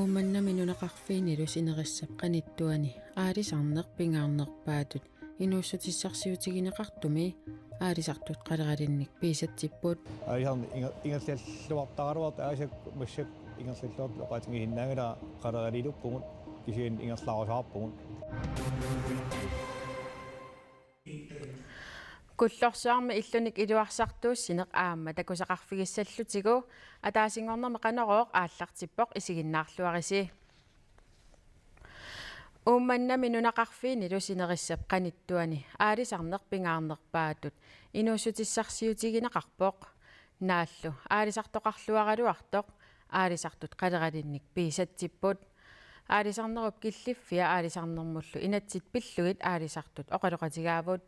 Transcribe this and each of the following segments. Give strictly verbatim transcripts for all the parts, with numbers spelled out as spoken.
Uummannami nunaqarfiinilu sinerissap qanittuani aalisarneq pingaarnerpaatut inuussutissarsiutigineqartumi aalisartut qaleralinnik piisatsipput. Aalisarneq inger-, ingerlalluartaraluartoq aalisakkat massakkut ingerlalluartut oqaatigisinnaanngilara, qaleraliluppugut kisianni ingerlarusaarpugut. Kullorsuarmi illunik iluarsartuussineq aamma takusaqarfigissallutigu ataasinngornermi Qanorooq aallartippoq, isiginnaarluarisi. Uummannami nunaqarfiinilu sinerissap qanittuani aalisarneq pingaarnerpaatut inuussutissarsiutigineqarpoq. Naallu aalisartoqarluaraluartoq aalisartut qaleralinnik piisatsipput. Aalisarnerup killiffia aalisarnermullu inatsit pillugit aalisartut oqaloqatigaavut.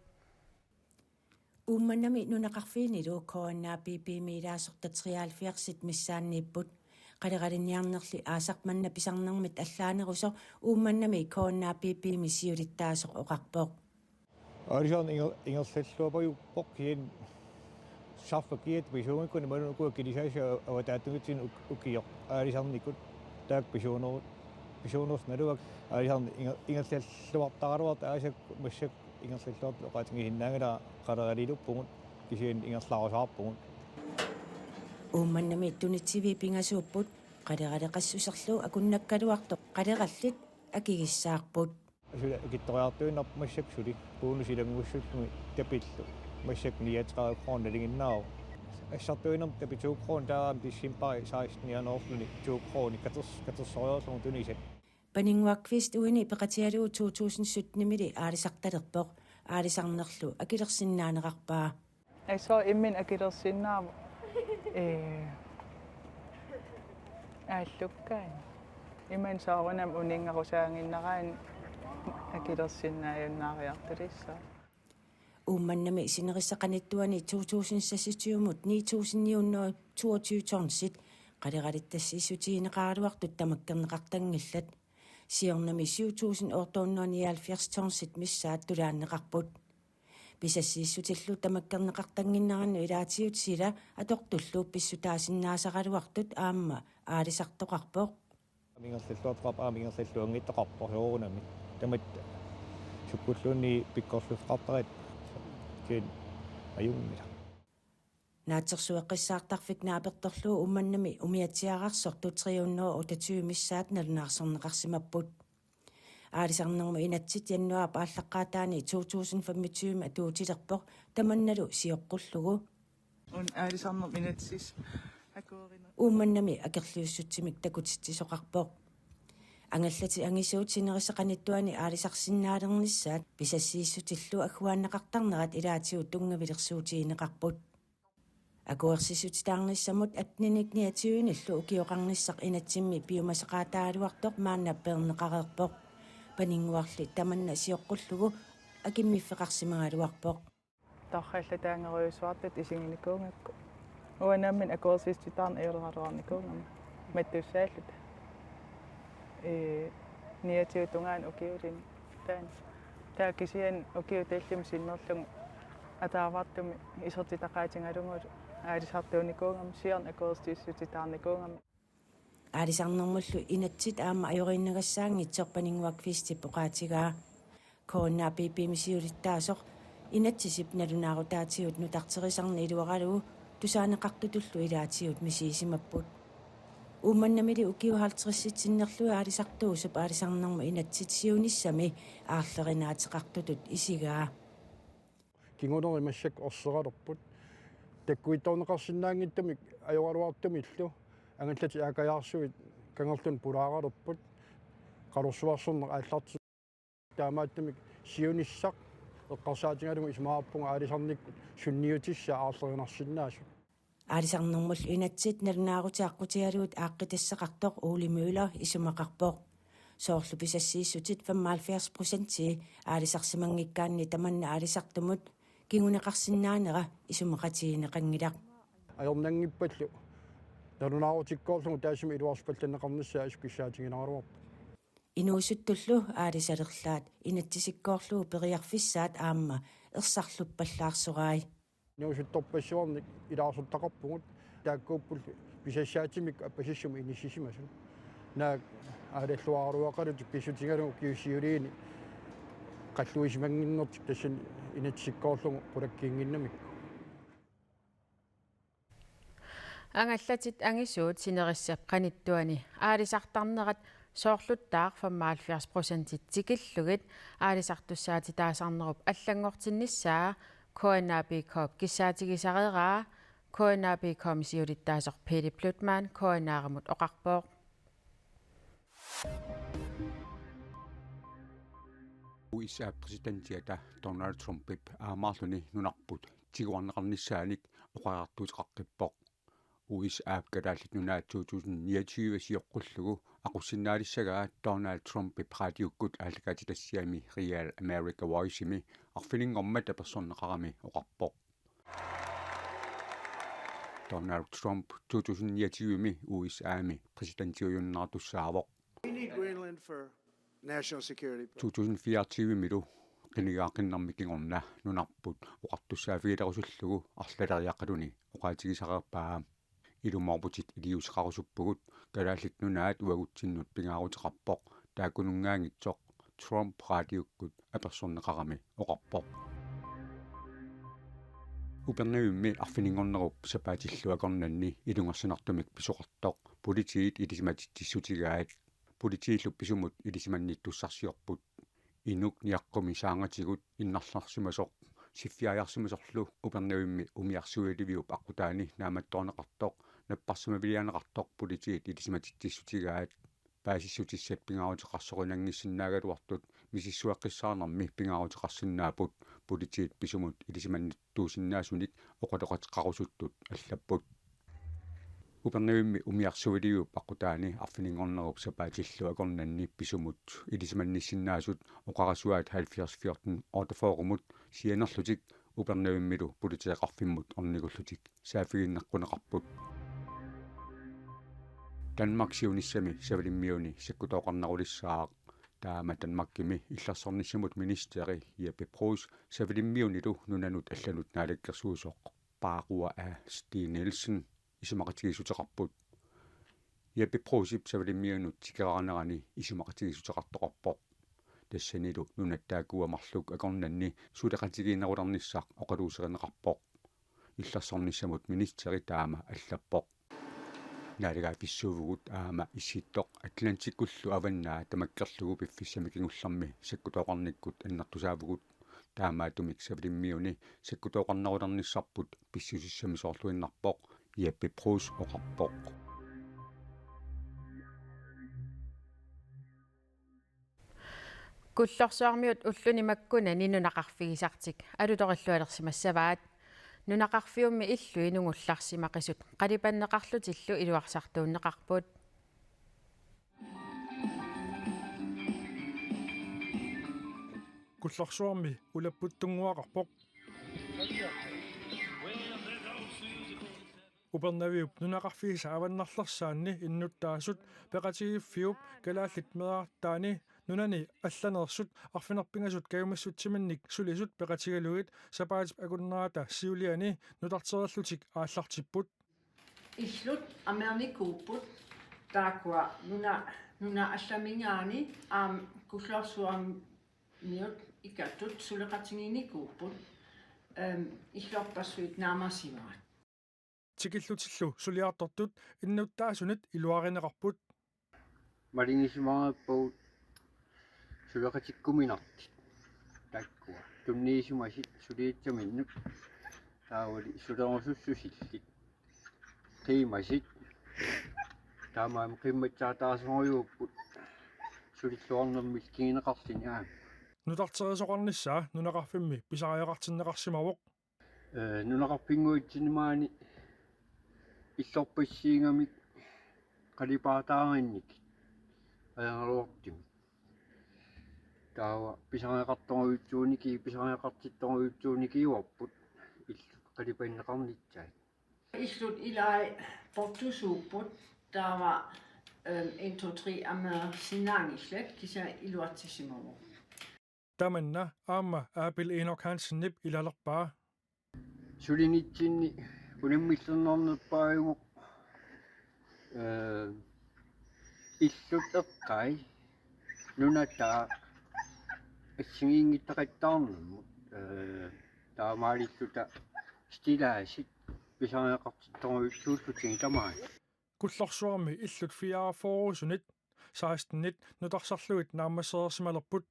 Uummannami nunaqarfiinilu K N A P P-mi ilaasortat treoghalvfjerdsit missaanniipput. Qaleralinniarnerli aasaq manna pisarnermit allaanerusoq Uummannami K N A P P-mi siulittaasoq oqarpoq. Aalisarneq inger-, ingerlalluapajuppoq, kisianni sarfakkiat pisuunngikkunik imaluunniit ukua kilisaasa avataatungitsin uk-, ukioq aalisarnikkut taakku pisuuneru-, pisuunersoq naluara. Aalisarneq inger-, ingerlalluartaraluartoq aalisakkat massakkut ingerlalluartut oqaatigisinnaanngilara, qaleraliluppugut kisianni ingerlarusaarpugut. Uummannami tunitsiviit pingasuupput, qaleraleqassuserlu akunnakkaluartoq qalerallit akigissaarput. Suli akitsoriartuinnarpoq massakkut suli, bonus ilanngussullumi tapillu massakkut niogtredive kroner nalinginnaavoq. Assartuinnarmik tapi to kroner taava aamma decembarip sekstenianngorluni to kroner katers-, katersoriarlugu tunisat. Paninnguaq Qvist uani peqatigalugu to tusind syttenimili aalisartalerpoq. Aalisarnerlu akilersinnaanerarpaa. Assut imminut akilersinnaavoq. Ee. Aallukkaanni. Imannak soorunami uninngarusaaginnaraanni akilersinnaajunnaariartulissaaq. Uummannami sinerissap qanittuani to tusind seksogtyvemut ni tusind ni hundrede toogtyve tonsit qaleralittassiissutigineqaraluartut tamakkerneqartanngillat. Siornami syv tusind otte hundrede nioghalvfjerds tonsit missaat tulaanneqarput. Pisassiissutillu tamakkerneqartannginnerannut ilaatigut sila atortullu pissutaasinnaasaraluartut aamma aalisartoqarpoq. Aamma ingerlalluartoqarpoq, aamma ingerlalluanngitsoqarpoq soorunami. Tamatta sukkulluunniit pikkorluffeqartaratta. Kisianni ajunngilaq. Naatsorsueqqissaartarfik naapertorlugu Uummannami umiatsiaararsortut tre hundrede og otteogtyve missaat nalunaarsorneqarsimapput. Aalisarnermut inatsit januaarip aallaqqaataani to tusind femogtyve atuutilerpoq, tamannalu sioqqullugu. Una aalisarnermut inatsit akuerina. Uummannami akerliussutsimik takutitsisoqarpoq. Angallatit angisuut sinerissap qanittuani aalisarsinnaalernissaat pisassiissutillu agguaanneqartarnerat ilaatigut tunngavilersuutigineqarput. Akuersissutitaarnissamut atteninik niogtyvenillu ukioqarnissaq inatsimmi piumasaqaataaluartoq maanna peerneqareerpoq. Paninnguarli tamanna sioqqullugu akimmiffeqarsimagaluarpoq. Torrallataanngorujussuartut isiginikuugakku. Uanga nammineq akuersissutitaarneq ajorneraluarnikuugama. Mattussaalluta. Ee, niogtyve tungaanut ukiulinni. Taanna. Taava kisianni ukiut tallimat sinnerlugit ataavartumik isertitaqaatigalugulu aalisartuunikuugama, siorna akuersissutitaarnikuugama. Aalisarnermullu inatsit aamma ajoriinnagassaanngitsoq Paninnguaq Qvistip oqaatigaa. K N A P P-mi siulittaasoq inatsisip nalunaarutaatigut nutarterisarneq iluaralugu tusaaneqartutullu ilaatigut misigisimapput. Uummannamili ukiut halvtredsit sinnerlugit aalisartuusup aalisarnermut inatsit siunissami aarlerinaateqartutut isigaa. Kingunerit massakkut orseralerput. Takkuittoorneqarsinnaanngitsumik ajoraluartumillu angallatit aakajaarsuit kangerlunut pulaaralerput. Qanorsuarsorneq aallarti-, taamaattumik siunissaq eqqarsaatigalugu isumaqarpunga aalisarnikkut sunniutissaa aarlerinarsinnaasut. Aalisarnermullu inatsit nalunaarutit aqqutigalugit aaqqitassaqartoq Ole Møller isumaqarpoq. Soorlu pisassiissutit femoghalvfjerds procentii aalisarsimanngikkaanni tamanna aalisartumut kinguneqarsinnaanera isumaqatigineqanngilaq. Ajornanngippallu nalunaarutikkoorlugu taassuma iluarsipallanneqarnissaa assut kissaatiginaraluarpoq. Inuusuttullu aalisalerlaat inatsisikkoorlugu periarfissaat aamma ersarluppallaarsorai. Inuusuttorpassuarnik ilaasortaqarpugut, taakkuupput pisassaatimik appasissumik inissisimasut. Naak aalaluaraluaqalutik pissutigalugu ukiut siuliini qalluisimannginnertik tassani inatsikkoorlugu qulakkiinnginnamikku. Angallatit angisuut sinerissap qanittuani aalisartarnerat soorluttaaq femoghalvfjerds procentit tikillugit aalisartussaatitaasarnerup allanngortinnissaa K N A P K-p kissaatigisareeraa. K N A P K-mi siulittaasoq Pele Blutmann K N R-imut oqarpoq. U S A-p præsidentiata Donald Trumpip aammaarluni nunarput tiguarneqarnissaanik oqariartuuteqaqqippoq. U S A-p Kalaallit Nunaat to tusind niogtyve sioqqullugu aqussinnaalissagaa Donald Trumpip raadiukkut aallakaatitassiami Real America Voice-imi arfininngormat apersorneqarami oqarpoq. Donald Trump to tusind niogtyve-mi U S A-mi præsidentiujunnaartussaavoq. We need Greenland for national security. To tusind fireogtyve-milu qinigaaqqinnermi kingorna nunarput oqartussaaffigilerusullugu arlaleriaqaluni oqaatigisareerpaa. Ilumoorputit iliuuseqarusuppugut, Kalaallit Nunaat uagutsinnut pingaaruteqarpoq, taakkununngaanngitsoq Trump raadiukkut apersorneqarami oqarpoq. Upernavimmi arfininngornerup sapaatillu akornanni ilungersunartumik pisoqartoq politiit ilisimatitsissutigaat. Politiillu pisumut ilisimannittussarsiorput. Inuk niaqqumi saangatigut innarlersimasoq siffiajarsimasorlu Upernavimmi umiarsualiviup aqqutaani naammattoorneqartoq napparsimavilianeqartoq politiit ilisimatitsissutigaat. Paasissutissat pingaaruteqarsorinanngissinnaagaluartut misissueqqissaarnermi pingaaruteqarsinnaapput, politiit pisumut ilisimannittuusinnaasunik oqaloqateqarusuttut allapput. Upernavimmi umiarsualiviup aqqutaani arfininngornerup sapaatillu akornanni pisumut ilisimannissinnaasut oqarasuaat halvfjerds fjorten otteogfyrre-mut sianerlutik Upernavimmilu politeeqarfimmut ornigullutik saaffiginneqquneqarput. Danmark siunissami Savalimmiuni sakkutooqarnerulissaaq. Taama Danmarkimi illersornissamut ministeri Jeppe Bruus Savalimmiunilu nunanut allanut naalakkersuisoq Bárður á Stig Nielsen isumaqatigiissuteqarput. Jeppe Bruusip Savalimmiunut tikeraanerani isumaqatigiissuteqartoqarpoq. Tassanilu nunat taakkua marluk akornanni suleqatigiinnerulernissaq oqaluuserineqarpoq. Illersornissamut ministeri taama allappoq. Naalagaaffissuuvugut aamma Issittoq Atlantikukullu avannaa tamakkerlugu piffissami kingullermi sakkutooqarnikkut annertusaavugut. Taamaattumik Savalimmiuni sakkutooqarnerulernissarput pissusissamisoorluinnarpoq, Jeppe Bruus oqarpoq. Kullorsuarmiut ulluni makkunani nunaqarfigisartik alutorillualersimassavaat. Nunaqarfiummi illui nungullarsimaqisut qalipanneqarlutillu iluarsartuunneqarput. Kullorsuarmi ulapputtunnguaqarpoq. Upernaviup nunaqarfiisa avannarlersaanni innuttaasut peqatigiiffiup Kalaallit Meerartaani nunani allaneersut arfineq-pingasut kajumissutsiminnik sulisut peqatigalugit sapaatip akunnerata siuliani nutartereerlutik aallartipput. Illut ameernikuupput taakkua nuna, nuna allaminngaanniit aamma Kullorsuarmiut ikattut suleqatigiinnikuupput, ehm, illorpassuit naammassivaat. Tikillutillu suliartortut innuttaasunit iluarineqarput. Malugisimareerpagut suleqatikkuminartut taakkua. Tunniusimasut suliassaminnut taavali sulerusussusillit. Qiimasut. Taamaammat qiimmatsaataasorujuupput sulilluarnermik kinguneqarluni aamma. Nutarterisoqarnissaa nunaqarfimmi pisariaqartinneqarsimavoq. Ee, nunaqarfinnguitsinni maani illorpassiigamik qalipaataarinnik ajornarluartumik. Taava pisariaqartorujussuuniki-, pisariaqartittorujussuunikiuarput illut qalipanneqarnissaat. Illut ilai portusuupput taava, ehm, en, to, tre ameersinnaanngillat kisianni iluatsissimavoq. Tamanna aamma Abel Enok Hansenip ilalerpaa. Sulinitsinni unammillernarnerpaajuvoq, ee, Illut eqqai nunataaq assigiinngittaqattaarnermut, ee, taamaalilluta stilladsit pisariaqartittorujussuullutigit tamaat. Kullorsuarmi illut fireogfyrresunit sekstenit nutarsarlugit naammassereersimalerput.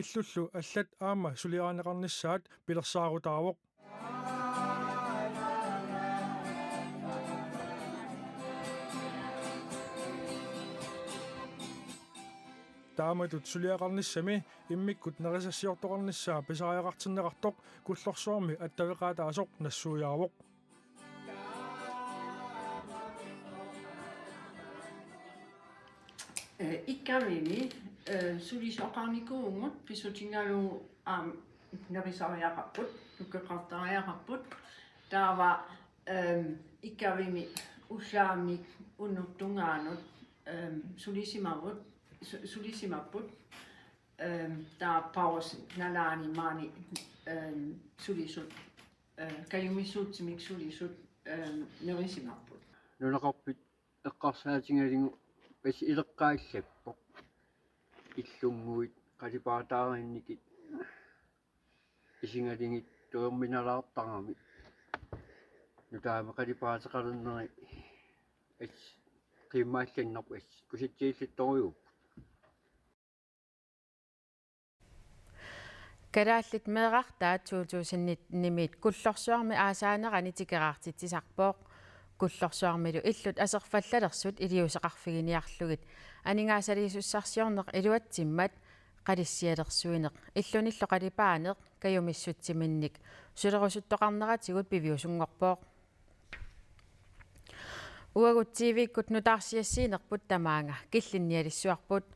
Illullu allat aamma suliarineqarnissaat pilersaarutaavoq. Taamatut suliaqarnissami immikkut nerisassiortoqarnissaa pisariaqartinneqartoq Kullorsuarmi attaveqaataasoq nassuiaavoq. Ee, ikkavimmi, ee, sulisoqarnikuuvugut pissutigalugu aamma nerisariaqarput, nukkeqartariaqarput. Taava, ehm, ikkavimmi ullaammi unnup tungaanut, ehm, sulisimavut, su-, sulisimapput, ehm, taava pausit nalaani maani, ehm, sulisut, ee, kajumissuutimik sulisut, ee, nerisimapput. Nunaqarfik eqqarsaatigalugu pasi ileqqaallappoq. Illunnguit qalipaataarinnikit isigalugit tuerminalaartarami. Nutaamik qalipaateqalerneri as qimmaallannerput as kusatsiallattorujuupput. Kalaallit meerartaat to tusind nitten-imiit Kullorsuarmi aasaanerani tikeraartitsisarpoq. Kullorsuarmilu illut aserfallalersut iliuuseqarfiginiarlugit aningaasaliisussarsiorneq iluatsimmat qalissialersuineq illunillu qalipaaneq kajumissutsiminnik sulerusuttoqarneratigut piviusunngorpoq. Uagut T V-kkut nutaarsiassiinerput tamaanga killinnialissuarput.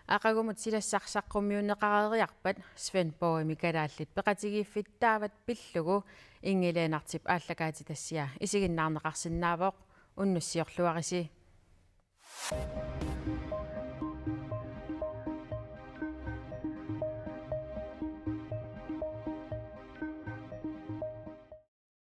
Aqagumut silassaq saqqummiunneqareeriarpat Svendborgimi kalaallit peqatigiiffittaavat pillugu Inge Lennartip aallakaatitassiaa isiginnaarneqarsinnaavoq, unnussiorluarisi.